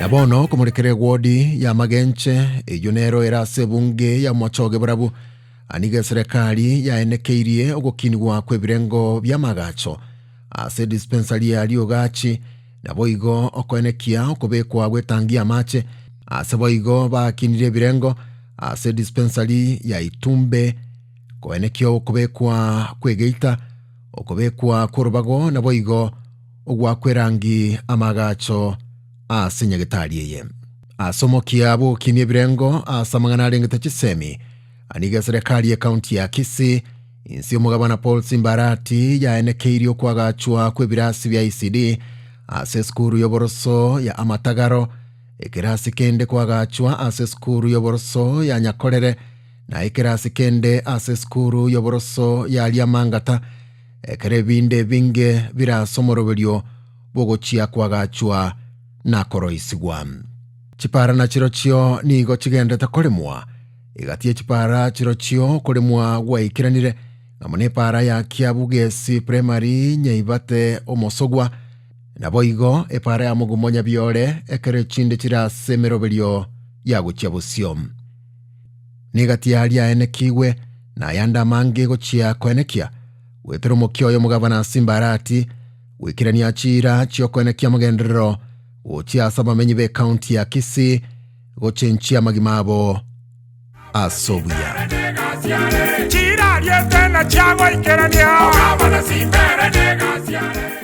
Na bono komorekera egwodi y'amagenche, eyio nero ere ase ebunge ya Mwachoge Borabu, anigo eserekari yaenekeirie ogokinigwa kw'ebirengo bi'amagacho ase edispensari ya Riogachi, naboigo okoenekia okobekwa gw'etangi y'amache. Ase boigo bakinirie ebirengo ase edispensari ya Itumbe, koenekia okobekwa kw'egeita, okobekwa kw'orobago naboigo ogwakwa erangi amagacho ase nyagetari eye. Ase omokia bw'ogokinia ebirengo ase amang'ana arengete chisemi, nigo eserekari y'ecounty ya Kisii inse y'omogabana Paul Simbarati yaenekeirie okoagachwa kw'ebirasi bia ECD ase esukuru y'oboroso ya Amatagaro, ekerasi kende koagachwa ase esukuru y'oboroso ya Nyakorere, na ekerasi kende ase esukuru y'oboroso ya Riamangata, ekero ebinde ebinge bire ase omoroberio bw'ogochia koagachwa na koroisigwa. Chipara nachirochio nigo chigenderete koremwa, egati ye chipara chirochio okoremwa gwaikeranire, ng'a nepara ya Kiabugesi Primary Nyaibate Omosogwa, naboigo epara ya Mogumo Nyabiore ekero echinde chire ase emeroberio ya gochia bosio. Negati y'aria aenekigwe, na ayande amange gochia koenekia, goetera omokia oye omogabana Simbarati, goikerania chiira chi'okoenekia amagenderero gochia ase abamenyi b'ecounty ya Kisii gochenchia amagima abo ase obuya. Chirariete na chiagoikerania. Ogabana simbere negasi yare.